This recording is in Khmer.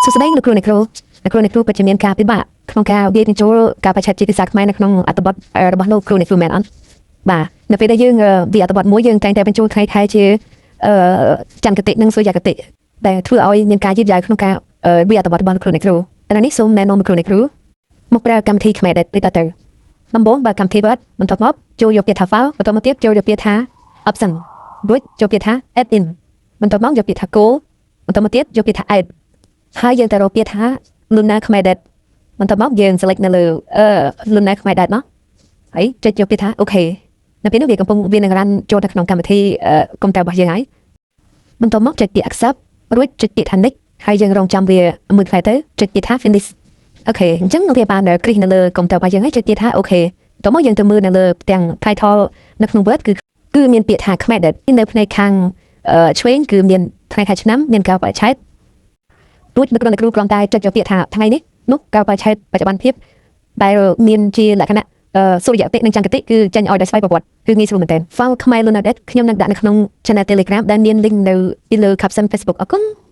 សួស្តីលោកគ្រូអ្នកគ្រូអ្នកគ្រូអ្នកគ្រូពិតជាមានការពិបាកក្នុងការវាយបញ្ចូលកាលបរិច្ឆេទជាភាសាខ្មែរនៅក្នុងអត្ថបទរបស់លោកគ្រូអ្នកគ្រូមែនអត់បាទនៅពេលដែលយើងវាយអត្ថបទមួយយើងតែងតែបញ្ចូលថ្ងៃខែជាអឺចន្ទគតិនិងសូរ្យគតិដែលធ្វើឲ្យមានការយឺតយ៉ាវក្នុងការវាយអត្ថបទរបស់លោកគ្រូអ្នកគ្រូឥឡូវនេះសូមណែនាំលោកគ្រូអ្នកគ្រូមកប្រើកម្មវិធីខ្មែរដែលដូចតទៅដំបូងបើកម្មវិធី Word បន្ទាប់មកចូលយកពាក្យថា File បន្ទាប់មកទៀតចូលយកពាក្យថា Option រួចចូលពាក្យថា Add in បន្ទាប់មកយកពាក្យថា Go បន្ទាប់មកទៀតយកពាក្យថា Add ហើយយើងទៅរកពាក្យថា Lunar Khmer Date បន្ទាប់មកយើង select នៅលើអឺ Lunar Khmer Date មកហើយចុចយកពាក្យថា OK នៅពេលនោះវាកំពុងវានឹង run ចូលទៅក្នុងកម្មវិធីកុំព្យូទ័ររបស់យើងហើយបន្ទាប់មកចុចពាក្យ accept រួចចុចពាក្យថា next ហើយយើងរងចាំវាមួយផ្លែទៅចុចពាក្យថា finish OK អញ្ចឹងវាបានគ្រីសនៅលើកុំព្យូទ័ររបស់យើងហើយចុចពាក្យថា OK បន្ទាប់មកយើងទៅមើលនៅលើផ្ទាំង title នៅក្នុង Word គឺគឺមានពាក្យថា Khmer Date នៅផ្នែកខាងឆ្វេងគឺមានថ្ងៃខែឆ្នាំមានកាលបរិច្ឆេទ រួចនៅក្នុងអ្នកគ្រូគ្រាន់តែចុចយកពាក្យថាថ្ងៃនេះនោះកាលបរិច្ឆេទបច្ចុប្បន្នភាពដែលមានជាលក្ខណៈសូរ្យគតិនិងចន្ទគតិគឺចេញឲ្យដោយស្វ័យប្រវត្តិគឺងាយស្រួលមែនទែន file Khmer Lunar Date ខ្ញុំនឹងដាក់នៅក្នុង channel Telegram ដែលមាន link នៅពីលើ caption Facebook អរគុណ។